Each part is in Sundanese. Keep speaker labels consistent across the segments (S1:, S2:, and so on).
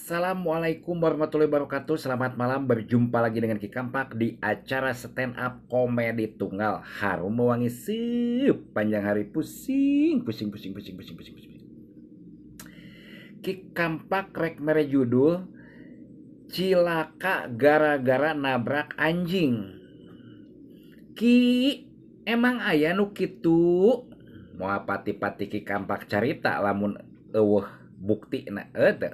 S1: Assalamualaikum warahmatullahi wabarakatuh. Selamat malam, berjumpa lagi dengan Ki Kampak di acara stand up komedi tunggal harum mewangi sepanjang hari. Pusing, pusing, pusing, pusing, pusing, pusing, pusing. Ki Kampak rek mere judul Cilaka Gara-gara Nabrak Anjing. Ki, emang aya nu kitu? Moal pati-pati Ki Kampak carita lamun eueuh buktina teu.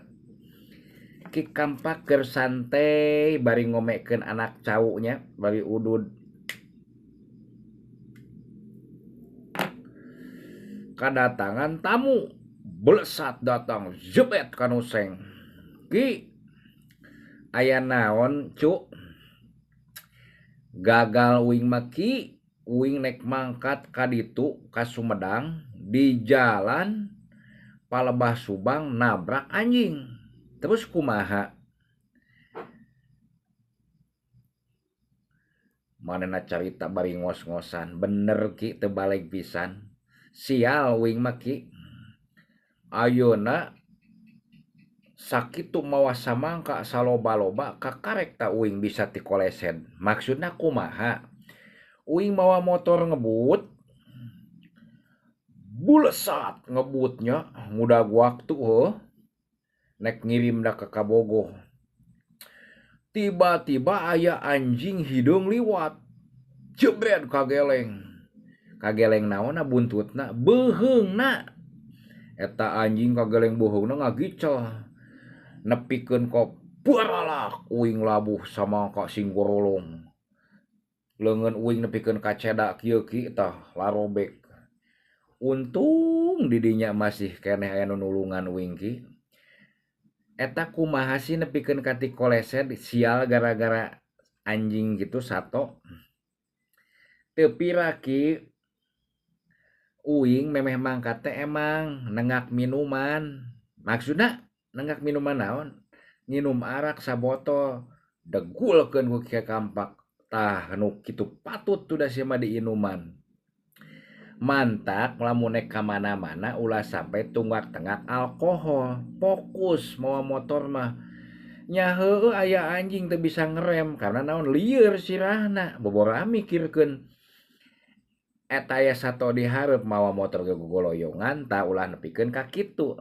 S1: Ki Kampak keur santai bari ngomekeun anak caunya bari udud. Kadatangan tamu, belesat datang jebet kanu seng. Ki, aya naon cu? Gagal uing mah ki, uing nek mangkat ka ditu ka Sumedang di jalan Palebah Subang nabrak anjing. Terus kumaha? Manehna carita bari ngos-ngosan, bener ki teu balik pisan. Sial uing mah ki. Ayeuna sakitu mawa samangka saloba-loba kakarek ta uing bisa tikolesed. Maksudna kumaha? Uing mawa motor ngebut, bulesat ngebutnya, ngudag waktu heuh. Nek ngirim da ka Kabogoh. Tiba-tiba aya anjing hideung liwat. Jebret kageleng. Kageleng naonna buntutna? Beuheungna. Eta anjing kageleng beuheungna ngagicel. Nepikeun ka baralak uing labuh samangka sing gorolong. Leungeun uing nepikeun ka ceda kieu ki tah larobek. Untung didinya masih keneh aya nu nulungan uing ki. Eta kumaha sih nepikeun ka tikolesed sial gara-gara anjing gitu sato. Teu pira ki uing memeh mangkat teh emang nengak minuman. Maksudna nengak minuman naon? Nginum arak sabotol degulkeun ku Ki Kampak. Tah nu kitu patut tuh da sia mah diinuman. Mantak lamun nek ka mana-mana ulah sampai tunggak-tengak alkohol. Fokus mawa motor mah. Nya heueuh aya anjing teu bisa ngerem karena naon lieur sirahna. Bobora mikirkeun eta aya sato di hareup mawa motor ge gogoloyongan tah ulah nepikeun ka kitu.